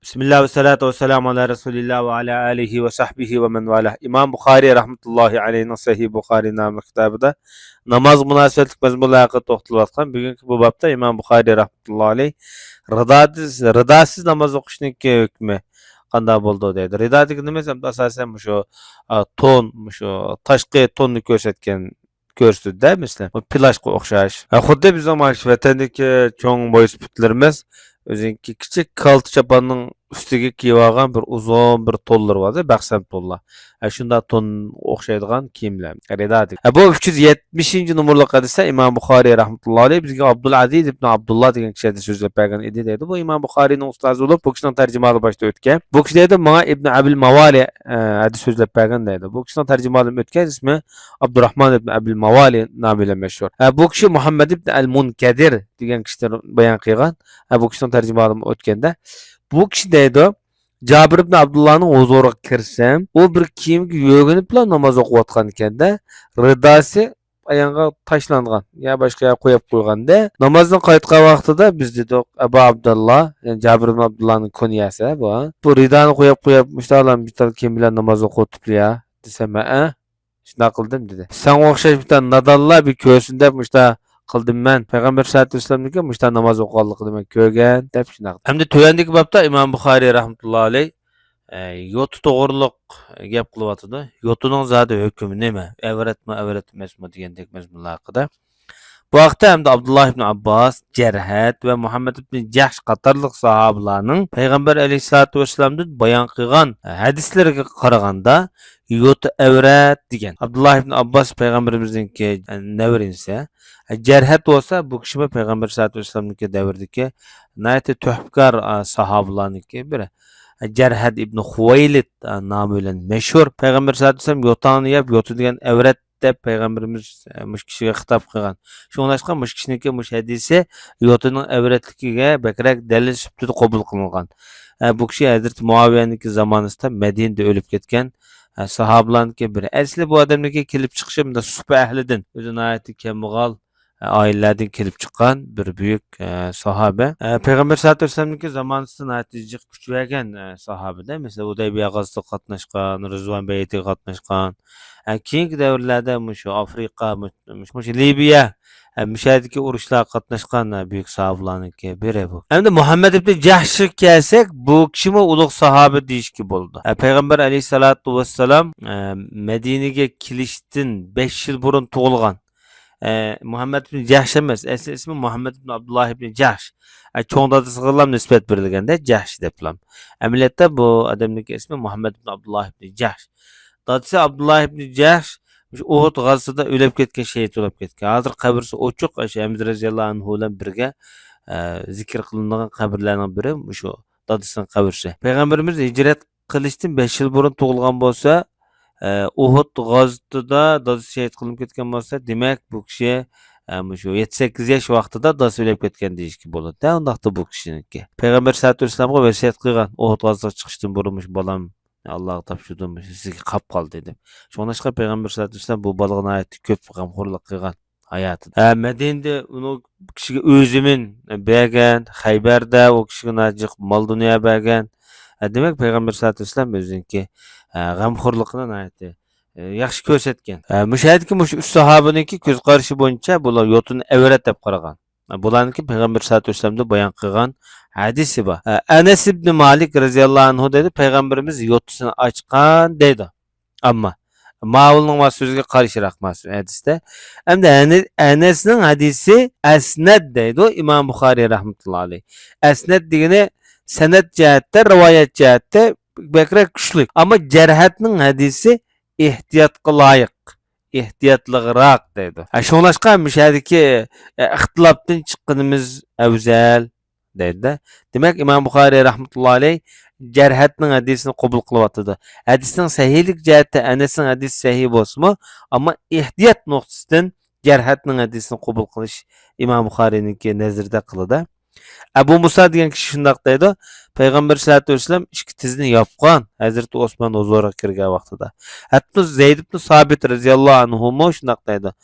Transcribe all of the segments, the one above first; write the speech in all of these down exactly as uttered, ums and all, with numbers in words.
بىسمىللا ۋەسسالاتۇ ۋەسسالامۇ ئالا رەسۇلىللا ۋە ئالا ئالىھى ۋە سەھبىھى ۋە مەن ۋالاھ. ئىمام بۇخارىي رەھمەتۇللاھى ئەلەيھىنىڭ سەھىھ بۇخارىي ناملىق كىتابىدا نامازغا مۇناسىۋەتلىك مەزمۇنلار ھەققىدە توختىلىۋاتقان. بۈگۈنكى بۇ بابتا ئىمام بۇخارىي رەھمەتۇللاھى ئەلەيھ رىداسىز، رىداسىز ناماز ئوقۇشنىڭكى ھۆكمى قانداق بولىدۇ دەيدۇ. رىدا دېگىنىمىز ئاساسەن مۇشۇ، ئا، تون، مۇشۇ تاشقى توننى كۆرسەتكەن، كۆرسىتىدۇ-دە، مەسىلەن، بۇ پىلاژغا ئوخشاش. ھە، خۇددى بىزنىڭ مانا شۇ ۋەتەندىكى چوڭ مويسىپىتلىرىمىز ئۆزىنىڭكى كىچىك كالتا چاپاننىڭ ئۈستىگە كىيىۋالغان بىر ئۇزۇن بىر تونلىرى بار-دە، بەخسەم تونلار. ھە، شۇنداق تون ئوخشايدىغان كىيىملەر، رىدا دېگەن. ھە، بۇ ئۈچ يۈز يەتمىشىنچى نومۇرلۇق ھەدىستە ئىمام بۇخارىي رەھمەتۇللاھى ئەلەيھ بىزگە ئابدۇل ئەزىز ئىبن ئابدۇللا دېگەن كىشى ھەدىس سۆزلەپ بەرگەن ئىدى دەيدۇ. بۇ ئىمام بۇخارىينىڭ ئۇستازى بولۇپ، بۇ كىشىنىڭ تەرجىمىھالى باشتا ئۆتكەن. بۇ كىشى دەيدۇ، ماڭا ئىبن ئەبىل ماۋالى، ئە، ھەدىس سۆزلەپ بەرگەن دەيدۇ. بۇ كىشىنىڭ تەرجىمىھالىمۇ ئۆتكەن، ئىسمى ئابدۇرراھمان ئىبن ئەبىل ماۋالى نامى بىلەن مەشھۇر. ھە، بۇ كىشى مۇھەممەد ئىبن ئەل مۇنكەدىر دېگەن كىشىدىن بايان قىلغان. ھە، بۇ كىشىنىڭ تەرجىمىھالىمۇ ئۆتكەندە. بۇ كىشى دەيدۇ، جابىر ئىبن ئابدۇللانىڭ ھۇزۇرىغا كىرسەم، ئۇ بىر كىيىمگە يۆگىنىپلا ناماز ئوقۇۋاتقان ئىكەن-دە، رىداسى ئاياغغا تاشلانغان يا باشقا يەرگە قويۇپ قويغاندا، نامازدىن قايتقان ۋاقتىدا بىز دېدۇق، ئەبۇ ئابدۇللا، يەنى جابىر ئىبن ئابدۇللانىڭ كۇنيەسى بۇ، بۇ رىدانى قويۇپ قويۇپ، مۇشۇنداق بىر تال كىيىم بىلەن ناماز ئوقۇۋاتىپلا يا، دېسەم، ھەئە، شۇنداق قىلدىم، دېدى. ساڭا ئوخشاش بىر تال نادانلار بىر كۆرسۇن دەپ مۇشۇنداق قىلدىم مەن. پەيغەمبەر سەللەللاھۇ ئەلەيھى ۋەسەللەمنىڭكى مۇشۇنداق ناماز ئوقۇغانلىقىنى مەن كۆرگەن، دەپ شۇنداق. ئەمدى تۆۋەندىكى بابتا ئىمام بۇخارىي رەھمەتۇللاھى ئەلەيھ ئە، يوتا توغرۇلۇق گەپ قىلىۋاتىدۇ. يوتىنىڭ زادى ھۆكمى نېمە؟ ئەۋرەتمۇ، ئەۋرەت ئەمەسمۇ دېگەندەك مەزمۇنلار ھەققىدە. بۇ ھەقتە ھەمدە ئابدۇللا ئىبن ئابباس، جەرھەت ۋە مۇھەممەد ئىبن جەھش قاتارلىق ساھابىلارنىڭ پەيغەمبەر ئەلەيھىسسالاتۇ ۋەسسالامدىن بايان قىلغان ھەدىسلىرىگە قارىغاندا، يوتا ئەۋرەت دېگەن. ئابدۇللا ئىبن ئابباس پەيغەمبىرىمىزنىڭكى، ئە، نەۋرىسى. ئە، جەرھەت بولسا، بۇ كىشىمۇ پەيغەمبەر سەللەللاھۇ ئەلەيھى ۋەسەللەمنىڭكى دەۋرىدىكى ناھايىتى تۆھپىكار، ئە، ساھابىلارنىڭكى بىرى. جەرھەد ئىبنى خۇۋەيلىد، ئە، نامى بىلەن مەشھۇر. پەيغەمبەر سەللەللاھۇ ئەلەيھى ۋەسەللەم يوتاڭنى يەپ، يوتا دېگەن ئەۋرەت دەپ پەيغەمبىرىمىز، ئە، مۇشۇ كىشىگە خىتاب قىلغان. شۇڭلاشقا مۇشۇ كىشىنىڭكى مۇشۇ ھەدىسى يوتىنىڭ ئەۋرەتلىكىگە بەكرەك دەلىل سۈپىتىدە قوبۇل قىلىنغان. ئە، بۇ كىشى ھەزرىتى مۇئاۋىيەنىڭكى زامانىسىدا مەدىنىدە ئۆلۈپ كەتكەن، ئە، ساھابىلارنىڭكى بىرى. ئەسلى بۇ ئادەمنىڭكى كېلىپ چىقىشى مۇنداق سۇپا ئەھلىدىن، ئۆزى ناھايىتى كەمبەغال، ئە، ئائىلىلەردىن كېلىپ چىققان بىر بۈيۈك، ئە، ساھابە. ئە، پەيغەمبەر سەللەللاھۇ ئەلەيھى ۋەسەللەمنىڭكى زامانىسىدا ناھايىتى جىق كۈچ بەرگەن، ئە، ساھابىدە. مەسىلەن، ھۇدەيبىيە غازىتىغا قاتناشقان، رىزۋان بەيئىتىگە قاتناشقان. ئە، كېيىنكى دەۋرلەردە مۇشۇ ئافرىقا، مۇ-، مۇشۇ، مۇشۇ لىۋىيە، ئە، مۇشۇ يەردىكى ئۇرۇشلارغا قاتناشقان، ئە، بۈيۈك ساھابىلارنىڭكى بىرى بۇ. ئەمدى مۇھەممەد ئىبنى جەھشقا كەلسەك، بۇ كىشىمۇ ئۇلۇغ ساھابە دېيىشكە بولىدۇ. ئە، پەيغەمبەر ئەلەيھىسسالاتۇ ۋەسسالام، ئە، مەدىنىگە كېلىشتىن بەش يىل بۇرۇن تۇغۇلغان. ئە، مۇھەممەد ئىبنى جەھش ئەمەس، ئەسلى ئىسمى مۇھەممەد ئىبنى ئابدۇللا ئىبنى جەھش. ئە، چوڭ دادىسىغىلا نىسبەت بېرىلگەندە، جەھش دەپلا. ئەمەلىيەتتە بۇ ئادەمنىڭكى ئىسمى مۇھەممەد ئىبنى ئابدۇللا ئىبنى جەھش. دادىسى ئابدۇللا ئىبنى جەھش مۇشۇ ئۇھۇد غازىسىدا ئۆلۈپ كەتكەن، شېھىت بولۇپ كەتكەن. ھازىر قەبرىسى ئوچۇق، ئاشۇ ھەمزە رەزىياللاھۇ ئەنھۇ بىلەن بىرگە، ئە، زىكىر قىلىنىدىغان قەبرىلەرنىڭ بىرى مۇشۇ دادىسىنىڭ قەبرىسى. پەيغەمبىرىمىز ھىجرەت قىلىشتىن بەش يىل بۇرۇن تۇغۇلغان بولسا، ئە، ئۇھۇد غازىتىدا دادىسى شېھىت قىلىنىپ كەتكەن بولسا، دېمەك، بۇ كىشى، ئە، مۇشۇ يەتتە سەككىز ياش ۋاقتىدا دادىسى ئۆلۈپ كەتكەن دېيىشكە بولىدۇ. ئۇنداقتا بۇ كىشىنىڭكى. پەيغەمبەر سەللەللاھۇ ئەلەيھى ۋەسەللەمگە ۋەسىيەت قىلغان، ئۇھۇد غازىتىغا چىقىشتىن بۇرۇن مۇشۇ بالام ئاللاغا تاپشۇردۇم، مۇشۇ سىزگە قاپ قالدى دەپ. شۇڭلاشقا پەيغەمبەر سەللەللاھۇ ئەلەيھى ۋەسەللەم بۇ بالىغا ناھايىتى كۆپ غەمخورلۇق قىلغان ھاياتىدا. ھە، مەدىنىدە ئۇنى كىشىگە ئۆزىمىن بەرگەن، خەيبەردە ئۇ كىشىگە ناھايىتى جىق مال دۇنيا بەرگەن. ھە، دېمەك، پەيغەمبەر سەللەللاھۇ ئەلەيھى ۋەسەللەم ئۆزىنىڭكى، ھە، غەمخورلۇقىنى ناھايىتى، ھە، ياخشى كۆرسەتكەن. ھە، مۇشۇ يەردىكى مۇشۇ ئۈچ ساھابىنىڭكى كۆز قارىشى بويىچە بۇلار يوتىنى ئەۋرەت دەپ قارىغان. بۇلارنىڭكى پەيغەمبەر سەللەللاھۇ ئەلەيھى ۋەسەللەمدىن بايان قىلغان ھەدىسى بار. ئەنەس ئىبنى مالىك رەزىياللاھۇ ئەنھۇ دەيدۇ، پەيغەمبىرىمىز يوتىسىنى ئاچقان دەيدۇ. ئەمما ماۋۇلنىڭ ما سۆزىگە قارشىراق ما ھەدىستە. ئەمدى ئەنە-، ئەنەسنىڭ ھەدىسى ئەسنەد دەيدۇ ئىمام بۇخارىي رەھمەتۇللاھى ئەلەيھ. ئەسنەد دېگىنى سەنەد جەھەتتە، رىۋايەت جەھەتتە بەكرەك كۈچلۈك. ئەمما جەرھەتنىڭ ھەدىسى ئېھتىياتقا لايىق، ئېھتىياتلىقراق دەيدۇ. ھە، شۇڭلاشقا مۇشۇ يەردىكى، ئە، ئىختىلاپتىن چىققىنىمىز ئەۋزەل دەيدۇ-دە. دېمەك، ئىمام بۇخارىي رەھمەتۇللاھى ئەلەيھ جەرھەتنىڭ ھەدىسىنى قوبۇل قىلىۋاتىدۇ. ھەدىسنىڭ سەھىھلىك جەھەتتە ئەنەسنىڭ ھەدىسى سەھىھ بولسىمۇ، ئەمما ئېھتىيات نۇقتىسىدىن جەرھەتنىڭ ھەدىسىنى قوبۇل قىلىش ئىمام بۇخارىينىڭكى نەزىرىدە قىلىدۇ. ئەبۇ مۇسا دېگەن كىشى شۇنداق دەيدۇ، پەيغەمبەر سەللەللاھۇ ئەلەيھى ۋەسەللەم ئىككى تىزىنى ياپقان، ھەزرىتى ئوسمان ھۇزۇرىغا كىرگەن ۋاقتىدا. ھەتتا زەيد ئىبنى سابىت رەزىياللاھۇ ئەنھۇمۇ شۇنداق دەيدۇ،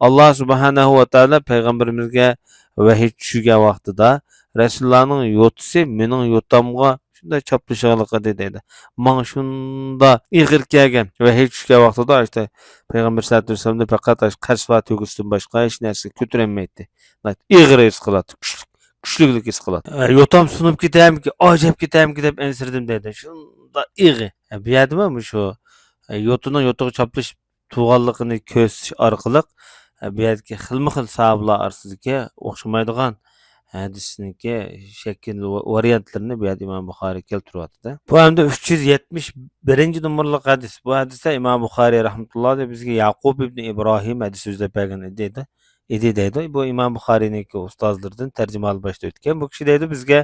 ئاللا سۇبھانەھۇ ۋە تائالا پەيغەمبىرىمىزگە ۋەھىي چۈشۈرگەن ۋاقتىدا، رەسۇلۇللانىڭ يوتىسى مېنىڭ يوتامغا شۇنداق چاپلىشىڭلىق ئىدى دەيدۇ. ماڭا شۇنداق ئېغىر كەلگەن، ۋەھىي چۈشكەن ۋاقتىدا ئاشتا پەيغەمبەر سەللەللاھۇ ئەلەيھى ۋەسەللەمنى پەقەت ئاشۇ قەسۋا تۆگىسىدىن باشقا ھېچ نەرسىگە كۆتۈرەلمەيتتى. ئېغىر ھېس قىلاتتى، كۈچلۈك، كۈچلۈكلۈك ھېس قىلاتتى. ئە، يوتام سۇنۇپ كېتەرمىكىن، ئاجاپ كېتەرمىكىن دەپ ئەنسىرىدىم دەيدۇ. شۇنداق ئېغىر. ئە، بۇ يەردىمۇ مۇشۇ، ئە، يوتىنىڭ يوتىغا چاپلىشىپ تۇرغانلىقىنى كۆرسىتىش ئارقىلىق، ئە، بۇ يەردىكى خىلمۇ خىل ساھابىلار ئارىسىدىكى ئوخشىمايدىغان ھەدىسنىڭكى شەكىل ۋە ۋارىيانتلىرىنى بۇ يەردە ئىمام بۇخارىي كەلتۈرۈۋاتىدۇ. بۇ ھەمدە ئۈچ يۈز يەتمىش بىرىنچى نومۇرلۇق ھەدىس. بۇ ھەدىستە ئىمام بۇخارىي رەھمەتۇللا ئەلەيھى بىزگە يەقۇب ئىبنى ئىبراھىم ھەدىس سۆزلەپ بەرگەن ئىدى، ئىدى دەيدۇ. بۇ ئىمام بۇخارىينىڭكى ئۇستازلىرىدىن تەرجىمىھالى باشتا ئۆتكەن. بۇ كىشى دەيدۇ بىزگە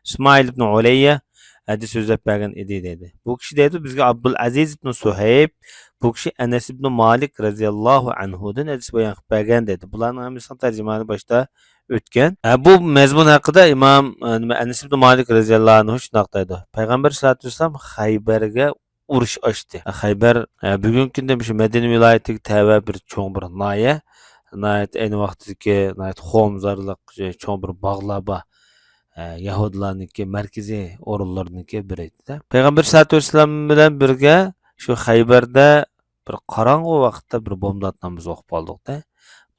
ئىسمائىل ئىبنى ئۇلەييە ھەدىس سۆزلەپ بەرگەن ئىدى دەيدۇ. بۇ كىشى دەيدۇ بىزگە ئابدۇل ئەزىز ئىبنى سۇھەيب، بۇ كىشى ئەنەس ئىبنى مالىك رەزىياللاھۇ ئەنھۇدىن ھەدىس بايان قىلىپ بەرگەن دەيدۇ. بۇلارنىڭ ھەممىسىنىڭ تەرجىمىھالى باشتا ئۆتكەن. ھە، بۇ مەزمۇن ھەققىدە ئىمام، ئە، نېمە، ئەنەس ئىبنى مالىك رەزىياللاھۇ ئەنھۇ شۇنداق دەيدۇ. پەيغەمبەر سەللەللاھۇ ئەلەيھى ۋەسەللەم خەيبەرگە ئۇرۇش ئاچتى. خەيبەر، ئە، بۈگۈنكى كۈندە مۇشۇ مەدىنە ۋىلايىتىگە تەۋە بىر چوڭ بىر ناھىيە. ناھايىتى ئەينى ۋاقىتتىكى ناھايىتى خۇمزارلىق، چوڭ بىر باغلار بار. ئە، يەھۇدىيلارنىڭكى مەركىزىي ئورۇنلىرىنىڭكى بىرى ئىدى. پەيغەمبەر سەللەللاھۇ ئەلەيھى ۋەسەللەم بىلەن بىرگە شۇ خەيبەردە بىر قاراڭغۇ ۋاقىتتا بىر بومدات نامىزى ئوقۇپ قالدۇق-دە.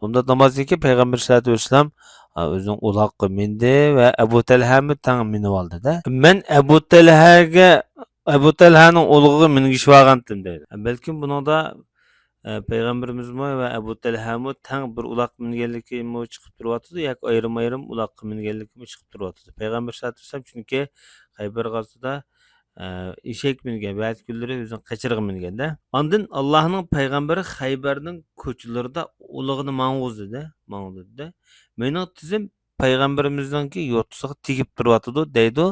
بومدات نامازدىن كېيىن پەيغەمبەر سەللەللاھۇ ئەلەيھى ۋەسەللەم، ئا، ئۆزىنىڭ ئۇلاغقا مىندى ۋە ئەبۇ تەلھەمۇ تەڭ مىنىۋالدى-دە. مەن ئەبۇ تەلھەگە، ئەبۇ تەلھەنىڭ ئۇلىغىغا مىنگۈزۈۋالغانتىم دەيدۇ. بەلكىم بۇنىڭدا، ئە، پەيغەمبىرىمىزمۇ ۋە ئەبۇ تەلھەمۇ تەڭ بىر ئۇلاغقا مىنگەنلىكىمۇ چىقىپ تۇرۇۋاتىدۇ ياكى ئايرىم-ئايرىم ئۇلاغقا مىنگەنلىكىمۇ چىقىپ تۇرۇۋاتىدۇ. پەيغەمبەر سەللەللاھۇ ئەلەيھى ۋەسەللەم چۈنكى خەيبەر غازىتىدا ئە، ئېشەك مىنگەن، بەزى كۈنلىرى ئۆزىنىڭ قېچىرىغا مىنگەندە. ئاندىن ئاللاھنىڭ پەيغەمبىرى خەيبەرنىڭ كوچىلىرىدا ئۇلىغىنى ماڭغۇزدى-دە، ماڭغۇزدى-دە. مېنىڭ تىزىم پەيغەمبىرىمىزنىڭكى يوتىسىغا تېگىپ تۇرۇۋاتىدۇ، دەيدۇ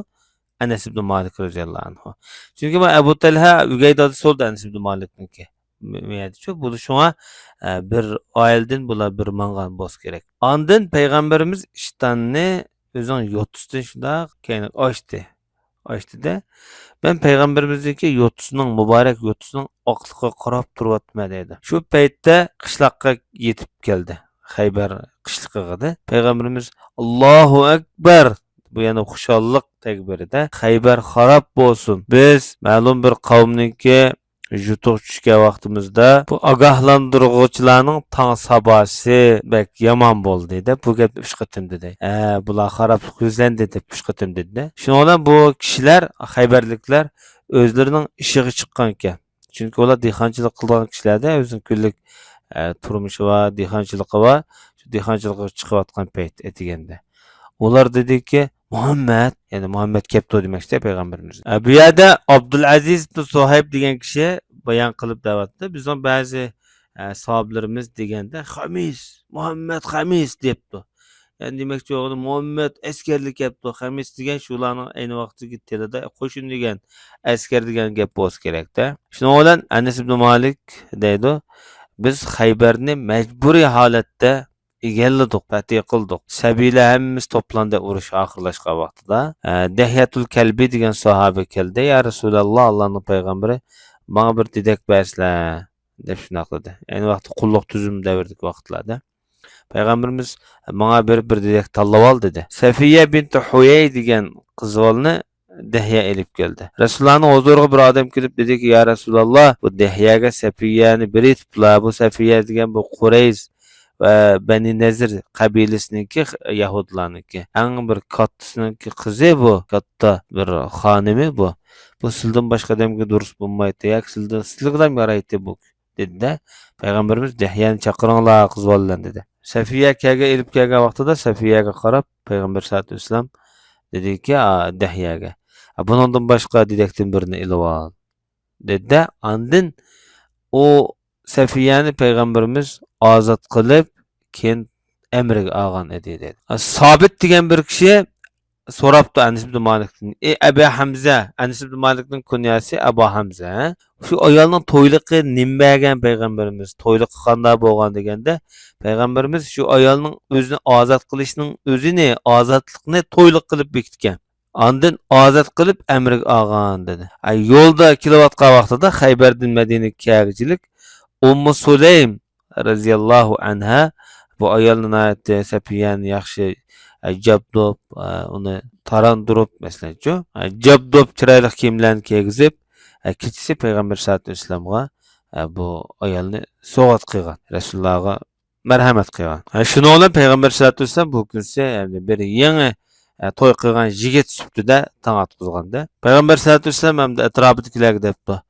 ئەنەس ئىبنى مالىك رەزىياللاھۇ ئەنھۇ. چۈنكى بۇ ئەبۇ تەلھە ئۆگەي دادىسى بولدى ئەنەس ئىبنى مالىكنىڭكى. مۇ-، مۇ يەردىچۇ، بۇ شۇڭا، ئە، بىر ئائىلىدىن بۇلار بىر ماڭغان بولسا كېرەك. ئاندىن پەيغەمبىرىمىز ئىشتاننى ئۆزىنىڭ يوتىسىدىن شۇنداق كەينىگە ئاچتى. ئاچتى-دە، مەن پەيغەمبىرىمىزنىڭكى يوتىسىنىڭ، مۇبارەك يوتىسىنىڭ ئاقلىقىغا قاراپ تۇرۇۋاتىمەن دەيدۇ. شۇ پەيتتە قىشلاققا يېتىپ كەلدى. خەيبەر قىشلىقىغىدى. پەيغەمبىرىمىز، «ئاللاھۇ ئەكبەر!» بۇ يەنە خۇشاللىق تەكبىرىدە، «خەيبەر خاراب بولسۇن! بىز مەلۇم بىر قەۋمنىڭكى يوتىغا چۈشكەن ۋاقتىمىزدا، بۇ ئاگاھلاندۇرغۇچىلارنىڭ تاڭ ساباسى بەك يامان بولدى» دەپ، بۇ گەپنى ئۈچ قېتىم دېدى. «ھە، بۇلار خارابلىق يۈزلەندى» دەپ ئۈچ قېتىم دېدى. شۇنىڭ بىلەن بۇ كىشىلەر، خەيبەرلىكلەر ئۆزلىرىنىڭ ئىشىغا چىققانىكەن. چۈنكى ئۇلار دېھقانچىلىق قىلىدىغان كىشىلەردە ئۆزىنىڭ كۈنلۈك، ئە، تۇرمۇشى بار، دېھقانچىلىقى بار. شۇ دېھقانچىلىققا چىقىۋاتقان پەيت ئەتىگەندە. ئۇلار دېدىكى، «مۇھەممەد»، يەنى مۇھەممەد كەپتۇ دېمەكچى پەيغەمبىرىمىز. ئە، بۇ يەردە ئابدۇلئەزىز ئىبن سۇھەيب دېگەن كىشى بايان قىلىپ دەۋاتىدۇ. بىزنىڭ بەزى، ئە، ساھابىلىرىمىز دېگەندە، «خەمىس، مۇھەممەد خەمىس» دەپتۇ. يەنى دېمەكچى بولغىنى، مۇھەممەد ئەسكەرلەر كەپتۇ. خەمىس دېگەن شۇلارنىڭ ئەينى ۋاقىتتىكى تىلىدا قوشۇن دېگەن، ئەسكەر دېگەن گەپ بولسا كېرەكتە. شۇنىڭ بىلەن ئەنەس ئىبنى مالىك دەيدۇ، «بىز خەيبەرنى مەجبۇرىي ھالەتتە ئىگىلىدۇق، پەتھى قىلدۇق. سەبىيلەر ھەممىمىز توپلاندى ئۇرۇش ئاخىرلاشقان ۋاقتىدا. ئە، دەھيەتۇل كەلبى دېگەن ساھابە كەلدى، يا رەسۇلەللا، ئاللانىڭ پەيغەمبىرى، ماڭا بىر دېدەك بەرسىلە» دەپ شۇنداق دېدى. ئەينى ۋاقىتتا قۇللۇق تۈزۈم دەۋرىدىكى ۋاقىتلاردا. پەيغەمبىرىمىز، «ماڭا بېرىپ بىر دېدەك تاللاۋال» دېدى. سەفىيە بىنتى ھۇيەي دېگەن قىز بالىنى دەھيە ئېلىپ كەلدى. رەسۇلۇللانىڭ ھۇزۇرىغا بىر ئادەم كېلىپ دېدىكى، «يا رەسۇلەللا، بۇ دەھيەگە سەپىيەنى بېرىۋېتىپلا، بۇ سەپىيە دېگەن بۇ قۇرەيز ۋە بەنى نەزىر قەبىلىسىنىڭكى، يەھۇدلارنىڭكى ئەڭ بىر كاتتىسىنىڭكى قىزى بۇ، كاتتا بىر خانىمى بۇ. بۇ سىلدىن باشقا ئادەمگە دۇرۇس بولمايتتى، ياكى سىلدىن، سىلىگىلا يارايتتى بۇ» دېدى-دە، پەيغەمبىرىمىز، «دەھيەنى چاقىرىڭلار قىز بالىلارنى» دېدى. سەفىيە كەلگەن، ئېلىپ كەلگەن ۋاقتىدا سەفىيەگە قاراپ پەيغەمبەر سەللەللاھۇ ئەلەيھى ۋەسەللەم دېدىكى، ئا، دەھيەگە، «بۇنىڭدىن باشقا دېدەكتىن بىرنى ئېلىۋال» دېدى-دە، ئاندىن ئۇ سەفىيەنى پەيغەمبىرىمىز ئازاد قىلىپ، كېيىن ئەمرىگە ئالغان ئىدى، دېدى. سابىت دېگەن بىر كىشى سوراپتۇ ئەنەس ئىبنى مالىكتىن، «ئى ئەبا ھەمزە»، ئەنەس ئىبنى مالىكنىڭ كۇنياسى ئەبا ھەمزە، «شۇ ئايالنىڭ تويلۇقى نېمە بەرگەن پەيغەمبىرىمىز؟ تويلۇقى قانداق بولغان؟» دېگەندە، پەيغەمبىرىمىز شۇ ئايالنىڭ ئۆزىنى ئازاد قىلىشنىڭ ئۆزىنى، ئازادلىقنى تويلۇق قىلىپ بېكىتكەن. ئاندىن ئازاد قىلىپ ئەمرىگە ئالغان، دېدى. ئەي، يولدا كېلىۋاتقان ۋاقتىدا خەيبەردىن مەدىنىگە كەلگۈچىلىك ئۇممۇ سۇلەيم رەزىياللاھۇ ئەنھا بۇ ئايالنى ناھايىتى سەپىيەنى ياخشى، ئە، جابدۇپ، ئە، ئۇنى تاراندۇرۇپ، مەسىلەنچۇ، ئە، جابدۇپ چىرايلىق كىيىملەرنى كىيگۈزۈپ، ئە، كېچىسى پەيغەمبەر سەللەللاھۇ ئەلەيھى ۋەسەللەمغا، ئە، بۇ ئايالنى سوۋغات قىلغان، رەسۇلۇللاھقا مەرھەمەت قىلغان. ئە، شۇنىڭ بىلەن پەيغەمبەر سەللەللاھۇ ئەلەيھى ۋەسەللەم بۇ كۈنسى، يەنى بىر يېڭى، ئە، توي قىلغان يىگىت سۈپىتىدە تاڭ ئاتقۇزغاندا، پەيغەمبەر سەللەللاھۇ ئەلەيھى ۋەسەللەم ئەمدى ئەتراپىدىكىلەرگە دەپتۇ،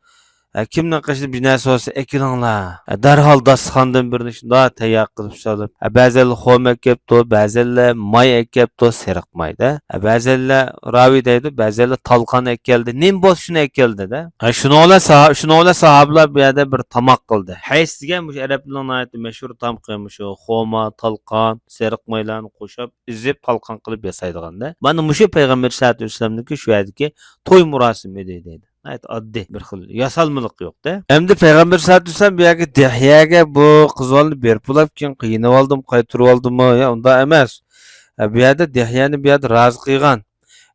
ئە، كىمنىڭ قېشىدا بىر نەرسە بولسا ئەكېلىڭلار. ئە، دەرھال داستىخاندىن بىر نېشىدا تەييار قىلىپ سېلىپ، ئە، بەزەنلەر خورما ئەكەپتۇ، بەزەنلەر ماي ئەكەپتۇ، سېرىق مايدا. ئە، بەزەنلەر راۋى دەيدۇ، بەزەنلەر تالقان ئەكەلدى. نېمە بولسا شۇنى ئەكەلدى-دە. ئە، شۇنىڭ بىلەن ساھا-، شۇنىڭ بىلەن ساھابىلار بۇ يەردە بىر تاماق قىلدى. ھەيس دېگەن مۇشۇ ئەرەبلەرنىڭ ناھايىتى مەشھۇر تامىقى، مۇشۇ خورما، تالقان، سېرىق مايلارنى قوشۇپ، ئېزىپ، تالقان قىلىپ ياسايدىغاندا. مانا مۇشۇ پەيغەمبەر سەللەللاھۇ ئەلەيھى ۋەسەللەمنىڭكى شۇ يەردىكى توي مۇراسىمى ئىدى دەيدۇ. ناھايىتى ئاددىي، بىر خىل ياسالمىلىق يوق-دە. ئەمدى پەيغەمبەر سەللەللاھۇ ئەلەيھى ۋەسەللەم بۇ يەرگە دىھيەگە بۇ قىز بالىنى بېرىپ بولاپكىن، قىينىۋالدىمۇ، قايتۇرۇۋالدىمۇ؟ يا، ئۇنداق ئەمەس. ئە، بۇ يەردە دىھيەنى بۇ يەردە رازى قىلغان.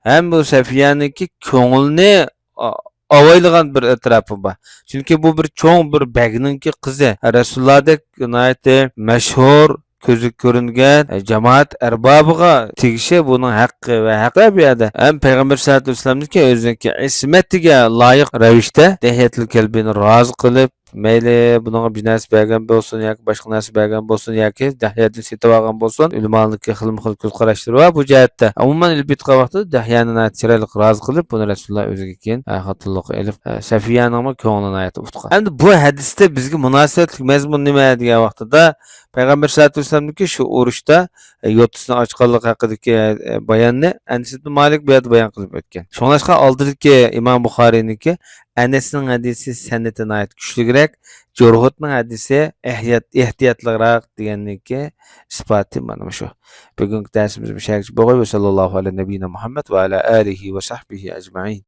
ھەم بۇ سەفىيەنىڭكى كۆڭلىنى ئا-، ئاۋايلىغان بىر ئەتراپى بار. چۈنكى بۇ بىر چوڭ بىر بەگنىڭكى قىزى. رەسۇلۇللادەك ناھايىتى مەشھۇر، كۆزگە كۆرۈنگەن، ئە، جامائەت ئەربابىغا تېگىشى بۇنىڭ ھەققى ۋە ھەققى بۇ يەردە. ھەم پەيغەمبەر سەللەللاھۇ ئەلەيھى ۋەسەللەمنىڭكى ئۆزىنىڭكى ئىسمىتىگە لايىق رەۋىشتە دىھيەتۇل كەلبىنى رازى قىلىپ، مەيلى بۇنىڭغا بىر نەرسە بەرگەن بولسۇن ياكى باشقا نەرسە بەرگەن بولسۇن ياكى دىھيەدىن سېتىۋالغان بولسۇن، ئۆلىمالارنىڭكى خىلمۇ خىل كۆز قاراشلىرى بار بۇ جەھەتتە. ئومۇمەن ئېلىپ ئېيتقان ۋاقتىدا دىھيەنى ناھايىتى چىرايلىق رازى قىلىپ، بۇنى رەسۇلۇللا ئۆزىگە كېيىن، ئە، خوتۇنلۇققا ئېلىپ، ئە، سەفىيەنىڭمۇ كۆڭلى ناھايىتى ئۇتقان. ئەمدى بۇ ھەدىستە بىزگە مۇناسىۋەتلىك مەزمۇن نېمە دېگەن ۋاقتىدا، پەيغەمبەر سەللەللاھۇ ئەلەيھى ۋەسەللەمنىڭكى شۇ ئۇرۇشتا، ئە، يوتىسىنى ئاچقانلىقى ھەققىدىكى، ئە، باياننى ئەنەس ئىبن مالىك بۇ يەردە بايان قىلىپ ئۆتكەن. شۇڭلاشقا ئالدىدىكى ئىمام بۇخارىينىڭكى ئەنەسنىڭ ھەدىسى سەنىدى ناھايىتى كۈچلۈكرەك، جۇرھۇتنىڭ ھەدىسى ئەھتىيات-، ئېھتىياتلىقراق دېگەننىڭكى ئىسپاتى مانا مۇشۇ. بۈگۈنكى دەرسىمىز مۇشۇ يەرگىچە بولغاي. ۋە سەللەللاھۇ ئەلە نەبىييىنا مۇھەممەد ۋە ئەلە ئالىھى ۋە سەھبىھى ئەجمەئىن.